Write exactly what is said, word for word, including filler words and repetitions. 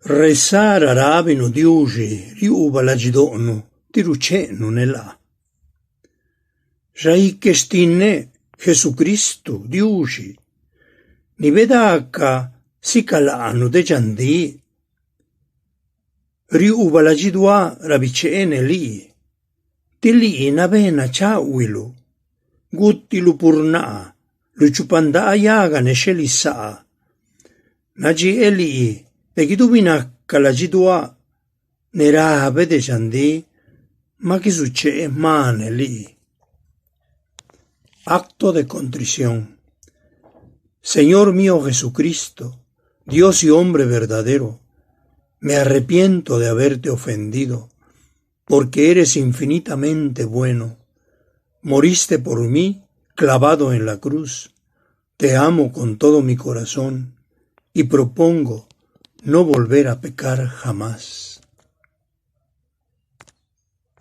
Resá ra rábinu Diuxi riuubaladxidoꞌnuꞌ ti rucheꞌnuꞌ ne laa. Xaique xtinneꞌ Jesucristo, Diuxi, ni bedaca sica laanu de dxandíꞌ, riuubaladxiduáꞌ ra bicheene lii. Ti lii nabé nacháꞌhuiluꞌ, gútiluꞌ pur naa lu chupandaa yaga ne xhelisaa. Nadxieeꞌ lii de guidubi naca ladxiduáꞌ, ne rabe de dxandíꞌ maꞌ guizucheeꞌ jmane lii. Acto de contrición. Señor mío Jesucristo, Dios y hombre verdadero, me arrepiento de haberte ofendido, porque eres infinitamente bueno. Moriste por mí clavado en la cruz. Te amo con todo mi corazón y propongo no volver a pecar jamás.